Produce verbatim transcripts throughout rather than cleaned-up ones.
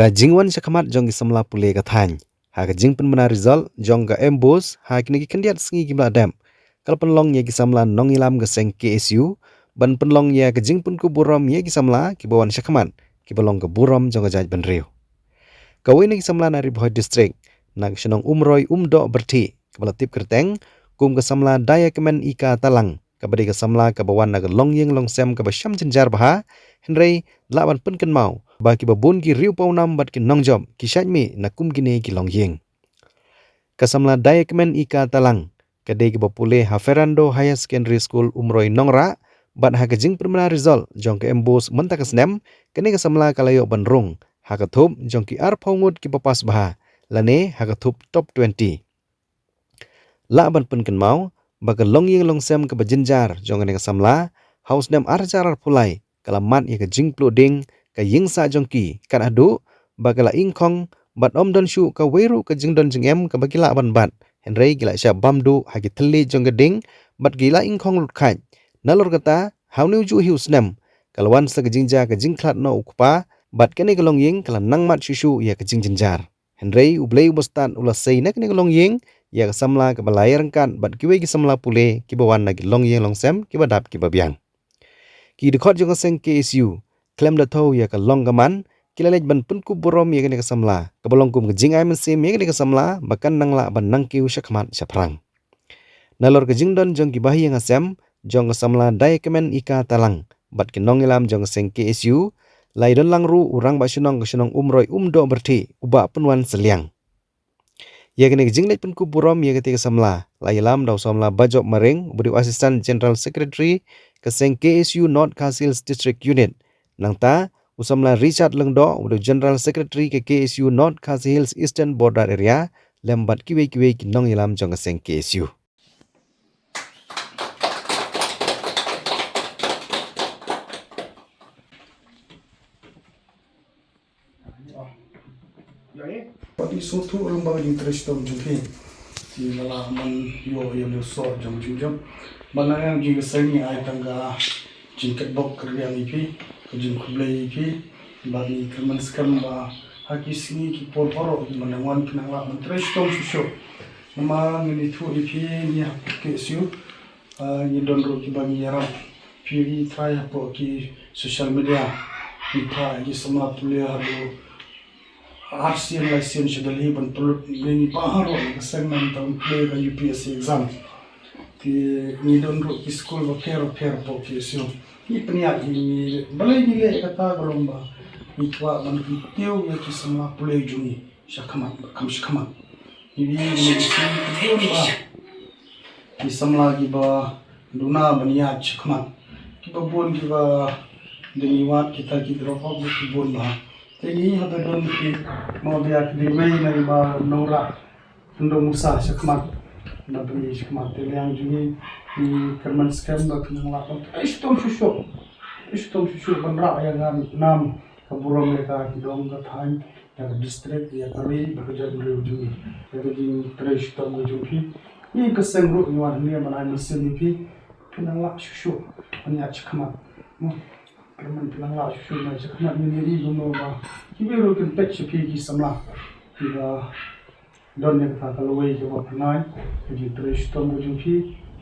Ka jingwan shakhmat jong ki samla pule ka thaiñ ha ka jingpynbna result jong ka MBOSE ha kine ki khyndiat sngi kiba la dep, ka la pynlong ïa ki samla nongïalam ka seng KSU ban pynlong ïa ka jingpynkup burom ïa ki samla kiba wan shakhmat, kiba long ka burom jong ka jaitbynriew. Kawei na ki samla na Ri Bhoi District, na ka shnong Umroi Umdoh Byrthih, kaba la tip kyrteng kum ka samla Diakmen Ika Talang, kaba dei ka samla kaba wan na ka longïing longsem kaba sham jynjar bha, hynrei lah ban pynkynmaw ba kiba bun ki riewpawnam bad ki nongjop ki shait mih na kum kine ki longïing. Ka samla Diakmen Ika Talang ka dei kaba pule ha Ferrando Higher Secondary School, Umroi Nongrah, bad ha ka jingpynbna result jong ka MBOSE mynta ka snem, kane ka samla ka la ïoh ban rung ha ka thup jong ki arphew ngut kiba pass bha, lane ha ka thup top twenty. Lah ban pynkynmaw ba ka longïing longsem kaba jynjar jong kane ka samla ha u snem ar hajar arphew lai ka la mad ïa ka jingpluh ding ka ïing sah jong ki, kat haduh ba ka la ingkhong bad ym don shuh kawei ruh ka jingdon jingem kaba ki lah ban bat, hynrei ki la shah bam duh ha ki thylliej jong ka ding bad ki la ingkhong lut khaid. Nalor kata, ha une u juh hi u snem ka la wan sa ka jingjia ka jingkhlad noh u kpa, bad kane ka longïing ka la nang mad shuh shuh ïa ka jingjynjar. Hynrei U Blei uba stad u la sei na kane ka longïing ïa ka samla kaba la ïaryngkat bad kiwei ki samla pule kiba wan na ki longïing longsem kiba dap kiba biang. Ki dkhot jong ka seng KSU, khlem da thew ïa ka long ka man, ki la leit ban pynkup burom ïa kane ka samla, kaba long kum ka jingai mynsiem ïa kane ka samla ba kan nang lah ban nang kiew shakhmat shaphrang. Nalor ka jingdon jong ki bahaïing hasem jong ka samla Diakmen Ika Talang bad ki nongïalam jong ka seng KSU, la ïadon lang ruh u rangbah shnong ka shnong Umroi Umdoh Byrthih, u Bah Pynwan Sylliang. Ïa kane ka jingleit pynkup burom ïa katei ka samla la ïalam da u samla Bajop Maring, uba dei u Assistant General Secretary ka seng KSU North Khasi Hills District Unit. Nangta u samla Richard Lyngdoh, uba dei u General Secretary ka KSU North Khasi Hills Eastern Border Area, lem bad kiwei kiwei ki nongïalam jong ka seng KSU. Pat ni sngewthuh lyngba ka jingtrei shitom jong phi. Te nga lah ban ïoh ïa u sor jong jingjop. Ban nang ïa jingïaseng ngi ai tang ka jingkyrpad kyrpang ïa phi, ka jingkhublei ïa phi. Bad ngi kyrmen skhem ba ha ki sngi ki por baroh kiba nang wan phin nang lah ban trei shitom shuh shuh. Namar ngi ithuh ïa phi ngi ha KSU, ah, ngi don ruh kiba ngi ïarap. Phi ïohi trai hapoh ki social media, phi phah ïa ki samla pule haduh ar sien lai sien sha Delhi ban pynlut ïa ngi baroh na ka seng, nangta ban pule ka UPSC exam. Te ngi don ruh ki skul bapher bapher hapoh KSU. Ngi pynïaid hi, ngi balei ngi leh kata ka long ba ngi kwah ban kyntiew ïa ki samla pule jong ngi shakhmat bad kham shakhmat. Ngi ïohi ngi ïohi ba ki samla kiba duna ban ïaid shakhmat, kiba bun kiba dang ïa wad kita ki drop out ki bun bha. Te ngi haba don ki Mawbia ki dei wei na ba Nongrah, Tyndong Musa shakhmat. Na bri shakhmat te liang jong ngi, ngi kyrmen skhem ba phin nang lah ban trei shitom shuh shuh. Trei shitom shuh shuh ban rah ïa ka nam ka burom ïa ka ki dong ka thaiñ, ïa ka district, ïa ka ri bad ka jaitbynriew jong ngi. Ïa ka jingtrei shitom ka jong phi, ngi ka seng ruh ngi wan hangne ban ai mynsiem ïa phi. Phin nang lah shuh shuh ban ïaid shakhmat. Mo, kyrmen phin nang lah shuh shuh ban ïaid shakhmat. Ngi ïohi kumno ba kiwei ruh kin peit sha phi ki samla kiba don ïa kata ka lawei kaba phyrnai, ka jingtrei shitom ka jong phi.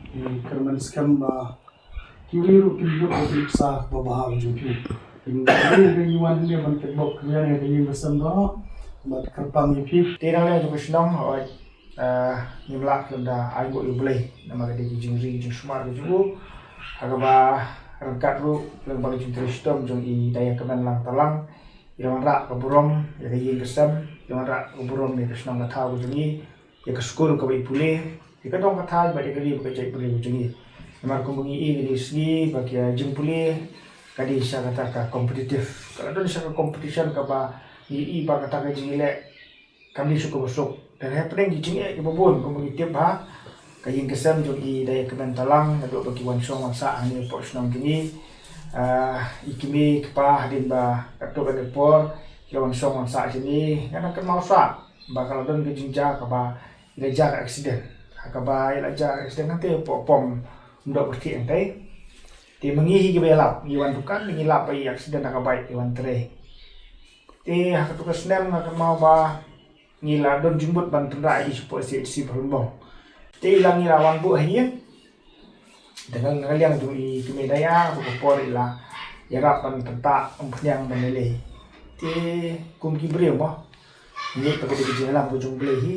Ngi kyrmen skhem ba kiwei ruh kin bud ïa ka nuksa babha ka jong phi. Ngi wan hangne ban kyrpad kyrpad ïa ka ïing ka sem baroh bad kyrpang ïa phi. Te na liang jong ka shnong, hooid, ah, ngim lah khlem da ai nguh ïa U Blei namar ka dei ka jingri jingsumar ka jong u, ha kaba ryngkat ruh lyngba ka jingtrei shitom jong i Diakmen Lang Talang, i la wanrah ka burom ïa ka ïing ka sem, i la wanrah ka burom ïa ka shnong ka thaw ka jong i, ïa ka skul kaba i pule, ïa ka dong ka thaiñ bad ïa ka ri bad ka jaitbynriew ka jong i. Namar kumba ngi i, ka dei sngi ba ka jingpule ka dei sha kata ka competitive. Ka la don sha ka competition kaba ngi i ba kata ka jingïaleh kam dei shuh kaba suk. Te hapdeng ki jingeh kiba bun kumba ngi tip ba ka ïing ka sem jong i Diakmen Talang, naduh ba ki wan shong wan sah hangne hapoh shnong jong i. Ah, i kmie i kpa hadien ba katto katne por ki la wan shong wan sah jong i, nga nang kynmaw sah ba ka la don ka jingjia kaba i la jia ka accident. Ha kaba i la jia ka accident hangtei hapoh pom Umdoh Byrthih hangtei. Te ma ngi hi kiba ïalap, ngi wan dukan, ngi lap ba i accident ha ka bike, i wan trei. Te ha katu ka snem nga kynmaw ba ngi la don jingmut ban tynrah ïa i shapoh C H C Bhalungbong. Te i la ngi la wan buh ha ïing. Te nga nga liang jong i kmie Daya, ha katu ka por i la ïarap ban tynrah umphniang ban lei lei. Te kum ki briew mo, ngi pat ka dei ka jingïalam ka jong U Blei hi.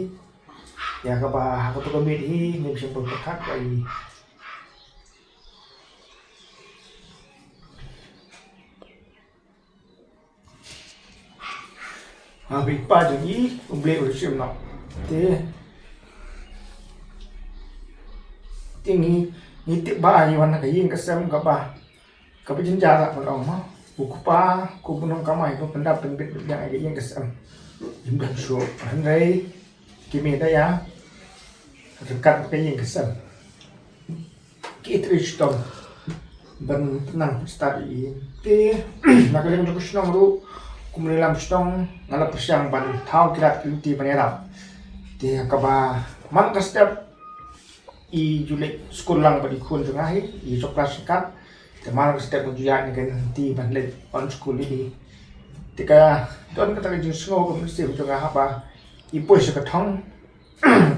Ïa kaba ha katu ka miet hi ngim shym pyrkhat ba i ha ba i kpa jong i U Blei u shim noh. Te te ngi ngi tip ba i wan na ka ïing ka sem kaba kaba jynjar lah ban ong mo. U kpa, u nongkamai, u pyndap pynbit bit ïa ka ïing ka sem. Im don shuh, hynrei kmie Daya ryngkat ka ïing ka sem ki trei shitom ban nang stad i. Te na ka liang jong ka shnong ruh, kum u nongïalam shnong, nga la pyrshang ban thaw ki lad ki lynti ban ïarap. Te kaba man ka step i ju leit skul lang bad i khun jong nga hi, i jong klas ryngkat. Te man ka step nga ju ïaid na ka lynti ban leit on skul i. Te ka don kata ka jingsngew ka mynsiem jong nga haba i poi sha ka thong.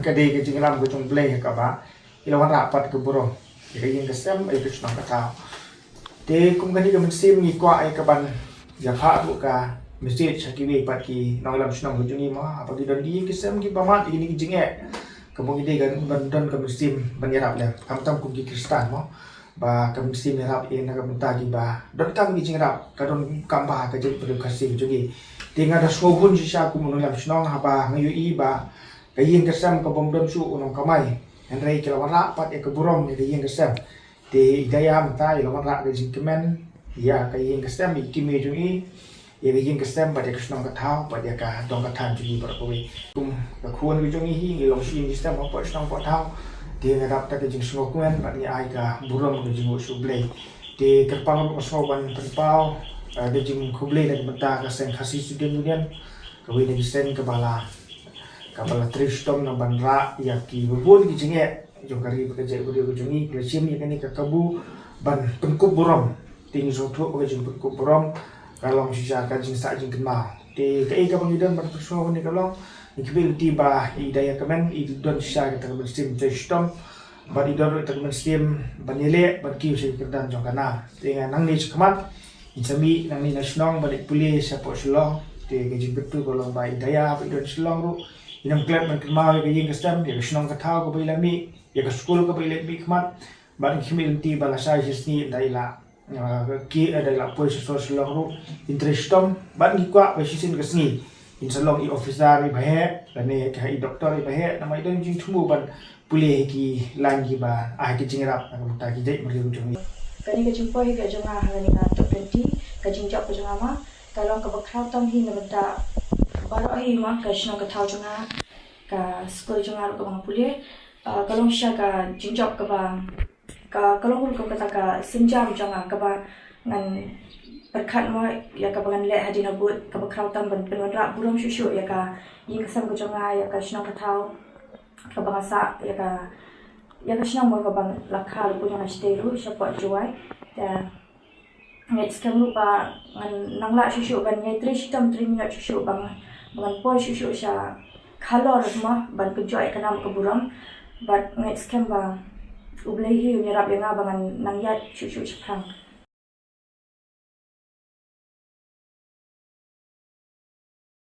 Ka dei ka jingïalam ka jong U Blei kaba i la wanrah pat ka burom ïa ka ïing ka sem, ïa ka shnong ka thaw. Te kum kane ka mynsiem ngi kwah ïa ka ban ïa phah ruh ka message ha kiwei pat ki nongïalam shnong ka jong ngi mo, haba ki don ki ïing ki sem kiba mad ïa kine ki jingeh. Kaba ngi dei ka ban don ka mynsiem ban ïarap lem, khamtam kum ki Khristan mo, ba ka mynsiem ïarap ïa na ka bynta kiba donkam ki jingïarap, ka donkam ba ka jingpyrkhat ka jong ngi. Te nga da sngewhun shisha kum u nongïalam shnong haba nga ïohi ba ka ïing ka sem kabym don shuh u nongkamai, hynrei ki la wanrah pat ïa ka burom ïa ka ïing ka sem. Te i Daya mynta i la wanrah ka jingkmen ïa ka ïing ka sem, i kmie jong i, ïa ka ïing ka sem bad ïa ka shnong ka thaw bad ïa ka dong ka thaiñ jong i baroh kawei. Kum ka khun ka jong i hi ngi long shi ïing shi sem hapoh shnong hapoh thaw. Te nga dap da ka jingsngewkmen bad ngi ai ka burom ka jong U Blei. Te kyrpang ruh nga sngew ban pynpaw, eh, ka jingkhublei na ka bynta ka seng Khasi Student Union, kawei na ki seng kaba la kaba la trei shitom na ban rah ïa kiba bun ki jingeh jong ka ri bad ka jaitbynriew ka jong ngi, ki la shim ïa kane ka kabu ban pynkup burom. Te ngi sngewthuh ba ka jingpynkup burom ka long shisha ka jingsah jingkynmaw. Te kaei kaba ngi don ban pynsngew hangne ka long, ngi khmih lynti ba i Daya kmen i don shisha kata ka mynsiem trei shitom bad i don ruh kata ka mynsiem ban ïaleh ban kiew sha ki kyrdan jong ka nam. Te nga nangne shakhmat ngin sa mih nangne na shnong ban leit pule shapoh Shillong. Te ka jingkyntu ka long ba i Daya ba i don Shillong ruh in ym klet ban kynmaw ïa ka ïing ka sem, ïa ka shnong ka thaw kaba i la mih, ïa ka skul kaba i la mih khmat. Bad ngi khmih lynti ba lashai shi sngi ynda i la, ah, ki, ynda i la poi sha sor Shillong ruh in trei shitom. Bad ngi kwah ba shisien ka sngi in sa long i officer iba heh lane ka i doctor iba heh, namar i don jingthmu ban pule ha ki lain kiba ai ki jingïarap na ka bynta ki jaitbynriew jong ngi. Kane ka jingpoi ka jong nga ha kane ka top twenty, ka jingjop ka jong nga ma ka long kaba khraw tam hi na bynta baroh hi ma, ka shnong ka thaw jong nga, ka skul jong nga ruh kaba nga pule. Ah, ka long shisha ka jingjop kaba ka, ka long ruh kata ka sienjam jong nga kaba ngan pyrkhat mo ïa kaba ngan leh hadien habud, kaba khraw tam ban pynwanrah burom shuh shuh ïa ka ïing ka sem ka jong nga, ïa ka shnong ka thaw kaba nga sah, ïa ka, ïa ka shnong mo kaba nga la kha ruh jong nga shatei ruh shapoh Jowai. Te ngeit skhem ruh ba ngan nang lah shuh shuh ban ïai trei shitom trei minot shuh shuh ba ngan, ba ngan poi shuh shuh sha halor mo ban kynjoh ïa ka nam ka burom. Bad ngeit skhem ba U Blei hi un ïarap ïa nga ba ngan nang ïaid shuh shuh shaphrang.